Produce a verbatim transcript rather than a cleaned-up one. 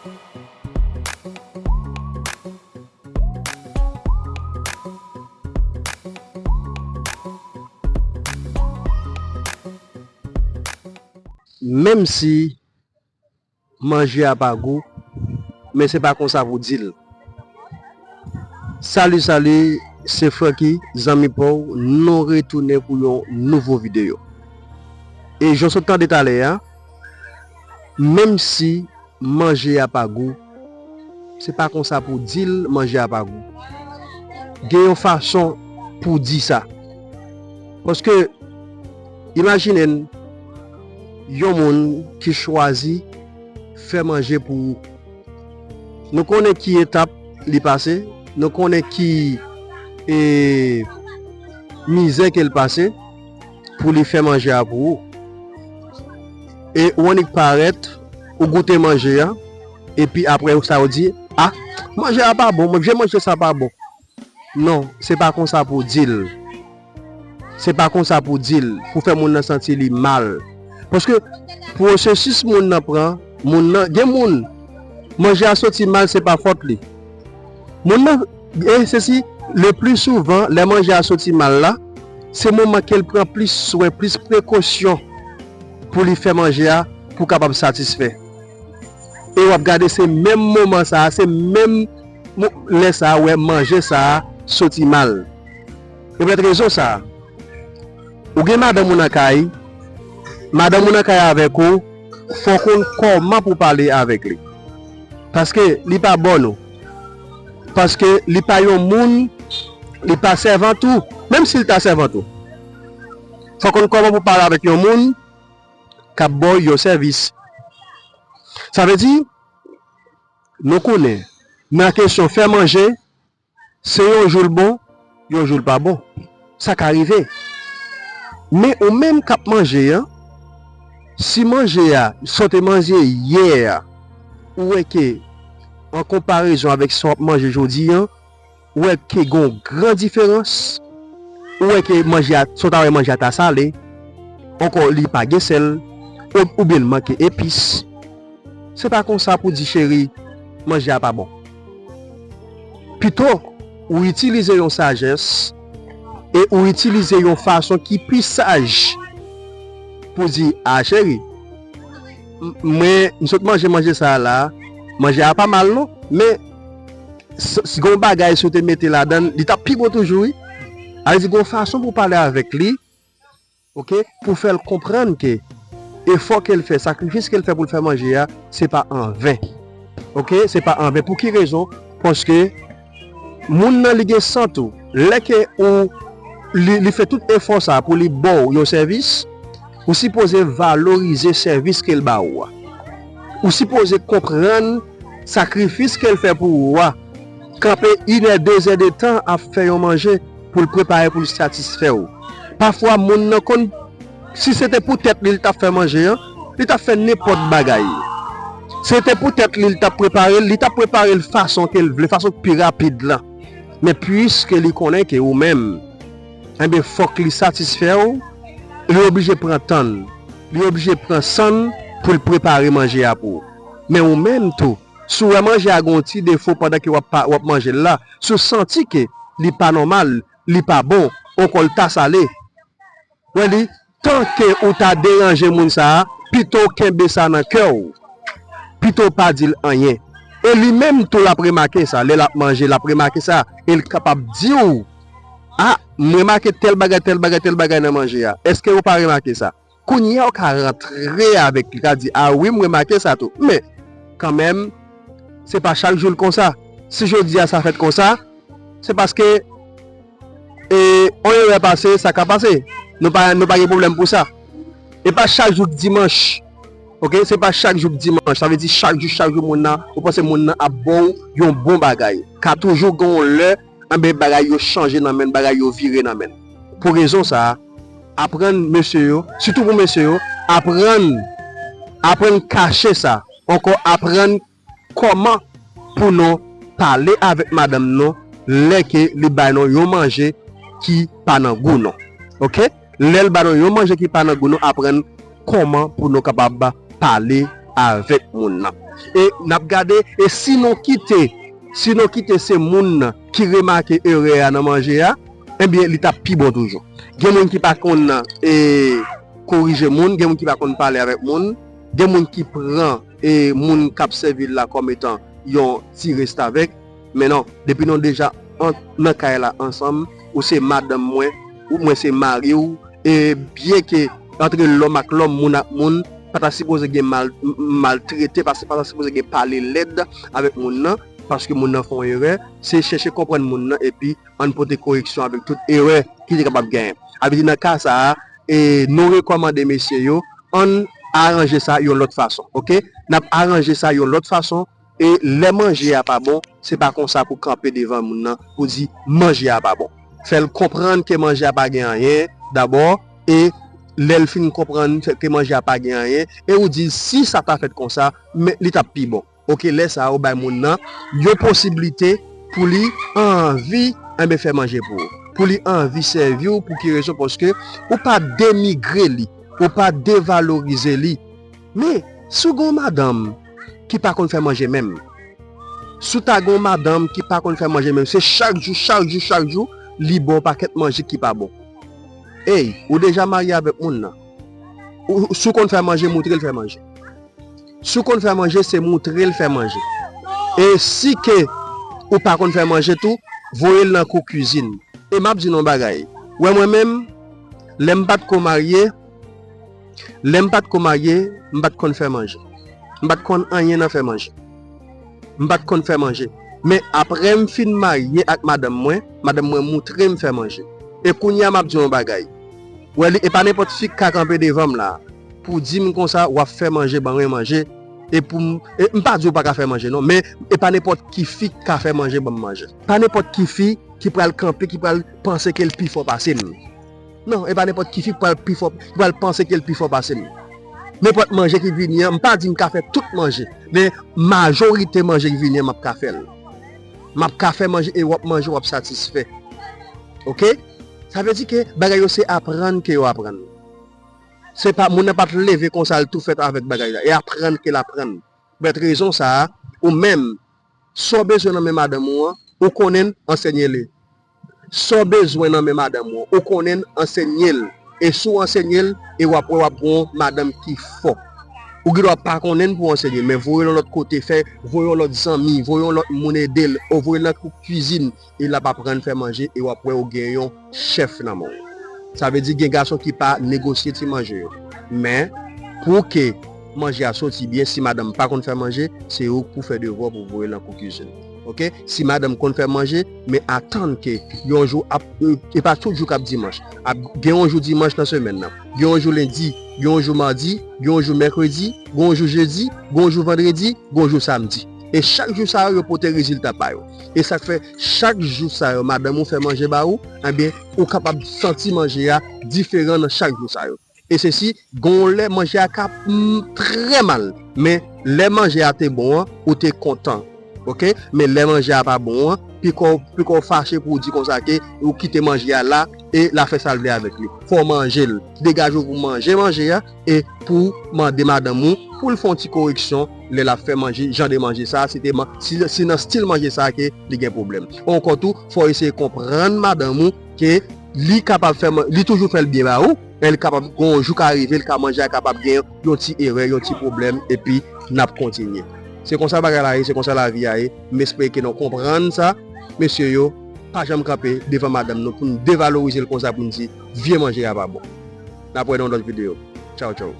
Menm si manje a pa gou, men se pa konsa pou di l. Salut, salut, se Francky, zanmi pa w, nou retounen pou yon nouvo videyo. E jan w sot tande talè a, menm si manje a pa gou, se pa konsa pou di l manje a pa gou. Gen yon fason pou di sa. Paske, imajine n yon moun ki chwazi fè manje pou ou. Nou konnen ki etap li pase, nou konnen ki, e, mizè ke l pase pou li fè manje a pou ou. E ou annik parèt, ou goute manje a, epi apre sa ou di, "A, manje a pa bon, manje, manje sa pa bon." Non, se pa konsa pou di l. Se pa konsa pou di l, pou fè moun nan santi li mal. Paske pwosesis moun nan pran, moun nan, gen moun, manje a soti mal, se pa fòt li. Moun nan, e se si, le pli souvan, lè manje a soti mal la, se moman ke l pran plis swen, plis prekosyon pou li fè manje a, pou kapab satisfè. E w ap gade se menm moman sa a, se menm mo-, lè sa a, w wè manje sa a soti mal. E poutèt rezon sa a, ou gen madanm ou nan kay, madanm ou nan kay avèk ou, fò w konn kòman pou w pale avèk li. Paske li pa bòn ou. Paske li pa yon moun, li pa sèvant ou, menm si l ta sèvant ou. Fò w konn kòman pou w pale avèk yon moun k ap ba w yon sèvis. Sa vle di, nou konnen, nan kesyon fè manje, se yon jou l bon, yon jou l pa bon. Sa ka rive. Men ou menm k ap manje a, si manje a, sa w te manje yè a, ou wè ke, an konparezon avèk sa w ap manje jodi a, ou wè ke gen yon gran diferans, ou wè ke manje a, sa w ta wè manje a ta sale, ankò li pa gen sèl, ou, oubyen l manke epis. Se pa konsa pou di, "Cheri, manje a pa bon." Pito, ou itilize yon sajès e ou itilize yon fason ki pi saj pou di, "A, cheri, m-, mwen, m sot manje manje sa a la, manje a pa mal non, men s-, si gon bagay si w te mete ladan l, li t ap pi bon toujou, wi." A vle di, gon fason pou pale avèk li, oke, pou fè l konprann ke efò ke l fè, sakrifis ke l fè pou l fè manje a, se pa anven. Oke, se pa anven. Pou ki rezon? Paske moun nan li gen san tou. Lè ke ou, li, li fè tout efò sa pou li ba w yon sèvis, ou sipoze valorize sèvis ke l ba ou a. Ou sipoze konprann sakrifis ke l fè pou ou a. Kanpe inè, dezè de tan ap fè yon manje pou l prepare, pou l satisfè w. Pafwa, moun nan konn, si se te pou tèt li, li t ap fè manje an, li t ap fè nenpòt bagay. Si se te pou tèt li, li t ap prepare l, li t ap prepare l fason ke l vle, fason k pi rapid lan. Men piske li konnen ke ou menm, enben, fòk li satisfè w, li oblije pran tan l, li oblije pran san l pou l prepare manje a pou ou. Men ou menm tou, si w wè manje a gen yon ti defo pandan ke w ap pa, w ap manje l la, si w santi ke li pa nòmal, li pa bon, ankò l ta sale, wè li, tan ke ou ta deranje moun sa a, pito w kenbe sa nan kè w, pito w pa di l anyen. E li menm tou l ap remake sa, lè l ap manje, l ap remake sa, e l kapab di w, "A, m remake tèl bagay, tèl bagay, tèl bagay nan manje a. Èske ou pa remake sa?" Kounye a, ou ka rantre avèk li, ka di, "A wi, m remake sa tou." Men, kanmenm, se pa chak jou l konsa. Si jodi a sa fèt konsa, se paske, e, on erè pase, sa ka pase. Nou pa, nou pa gen pwoblèm pou sa. E pa chak jou k dimanch. Oke? Se pa chak jou k dimanch. Sa vle di chak jou, chak jou moun nan, ou panse moun nan ap ba w yon bon bagay. Ka toujou gen yon lè, anben, bagay yo chanje nan men l, bagay yo vire nan men l. Pou rezon sa a, aprann mesye yo, sitou pou mesye yo, aprann, aprann kache sa. Ankò, aprann kòman pou nou pale avèk madanm nou lè ke li bay nou yon manje ki pa nan gou nou. Oke? Lè l ba nou yon manje ki pa nan gou nou, aprann kòman pou nou kapab pale avèk moun nan. E n ap gade, e si nou kite, si nou kite se moun nan ki remake erè a nan manje a, ebyen, li t ap pi bon toujou. Gen moun ki pa konn e, korije moun, gen moun ki pa konn pale avèk moun, gen moun ki pran e, moun k ap sèvi l la kòm etan yon ti restavèk. Men non, depi nou deja an, nan kay la ansanm, ou se madanm mwen, ou mwen se mari w, e byenke antre lòm ak lòm, moun ak moun, pa ta sipoze gen mal, m- maltrete, pa, pa ta sipoze gen pale lèd avèk moun nan, paske moun nan fè yon erè, se chèche konprann moun nan, epi ann pote koreksyon avèk tout erè ki te kapab genyen. A vle di nan ka sa a, e, nou rekòmande mesye yo, ann aranje sa yon lòt fason, oke? N ap aranje sa yon lòt fason, e lè manje a pa bon, se pa konsa pou kanpe devan moun nan, pou di manje a pa bon. Fè l konprann ke manje a pa gen anyen, dabò, e lè l fin konprann ke manje a pa gen anyen, e ou di l si sa ta fèt konsa, men li t ap pi bon. Oke, lè sa a, ou bay moun nan yon posiblite pou li anvi, enben, fè manje pou ou. Pou li anvi sèvi w, pou ki rezon? Paske ou pa denigre li, ou pa devalorize li. Men, si w gen yon madanm ki pa konn fè manje menm, si w ta gen yon madanm ki pa konn fè manje menm, se chak jou, chak jou, chak jou, li ba w pakèt manje ki pa bon. Ey, ou deja marye avèk moun nan. Ou, si w konn fè manje, moutre l fè manje. Si w konn fè manje, se moutre l fè manje. E si ke ou pa konn fè manje tou, voye l nan kou kwizin. E m ap di nou yon bagay. Wè mwen menm, lè m pa t ko marye, lè m pa t ko marye, m pa t konn fè manje. M pa t konn anyen nan fè manje. M pa t konn fè manje. Men apre m fin marye ak madanm mwen, madanm mwen moutre m fè manje. E kounye a m ap di w yon bagay. Wè li, e pa nenpòt fi k ka kanpe devan m la pou di m konsa, "W ap fè manje, ban mwen manje." E pou m, e m pa di w pa ka fè manje non, men e pa nenpòt ki fi k ka fè manje, ban m manje. Pa nenpòt ki fi ki pral kanpe, ki pral panse ke l pi fò pase m. Non, e pa nenpòt ki fi k pral pi fò, ki pral panse ke l pi fò pase m. Nenpòt manje ki vini an, m pa di m ka fè tout manje, men majorite manje ki vini an, m ap ka fè l. M ap ka fè manje e w ap manje, w ap satisfè. Oke? Sa vle di ke bagay yo se aprann ke yo aprann. Se pa, moun nan pa t leve konsa, l tou fèt avèk bagay la. E aprann ke l aprann. Poutèt rezon sa a, ou menm, sa w bezwen nan men madanm ou an, ou konnen l, ansenye li. Sa w bezwen nan men madanm ou an, ou konnen l, ansenye l. E si w ansenye l, e w ap wè w ap gen yon madanm ki fò. Ou gendwa pa konnen l pou w ansenye l, men voye l yon lòt kote, fè, voye yon lòt zanmi, voye yon lòt moun ede l, ou voye l nan kou kwizin, e l ap aprann fè manje, e w ap wè ou gen yon chèf nan men w. Sa vle di gen gason ki pa negosye ti manje yo. Men, pou ke manje a soti byen, si madanm pa konn fè manje, se ou k pou fè devwa pou voye l nan kou kwizin. Oke? Si madanm konn fè manje, men atann ke yon jou ap, e, e pa tout jou k ap dimanch. Ap gen yon jou dimanch nan semèn nan. Gen yon jou lendi, gen yon jou madi, gen yon jou mèkredi, gen yon jou jedi, gen yon jou vandredi, gen yon jou samdi. E chak jou sa yo, yo pote rezilta pa yo. E sa k fè chak jou sa yo, madanm ou fè manje ba ou, ebyen, ou kapab santi manje a diferan nan chak jou sa yo. E sesi, gon lè manje a ka, mm, trè mal. Men, lè manje a te bon an, ou te kontan. Oke? Men lè manje a pa bon an, piko, piko fache pou w di konsa ke ou kite manje a la e l a fè sa l vle avèk li. Fò w manje l. Degaje w pou manje manje a e pou w mande madanm ou pou l fè yon ti koreksyon lè l ap fè manje, jan de manje sa, si te man-, si, si nan stil manje sa ke li gen pwoblèm. Ankò tou, fò w eseye konprann madanm ou ke li kapab fè man-, li toujou fè l byen ba ou, men li kapab gon jou ka rive, l ka manje a kapab gen yon ti erè, yon ti pwoblèm, epi n ap kontinye. Se konsa bagay la ye, se konsa lavi a ye. M espere ke nou konprann sa. Mesye yo, pa janm kanpe devan madanm nou pou n devalorize l konsa, pou n di vye manje a pa bon. N ap wè nan yon lòt videyo. Tchaw, tchaw.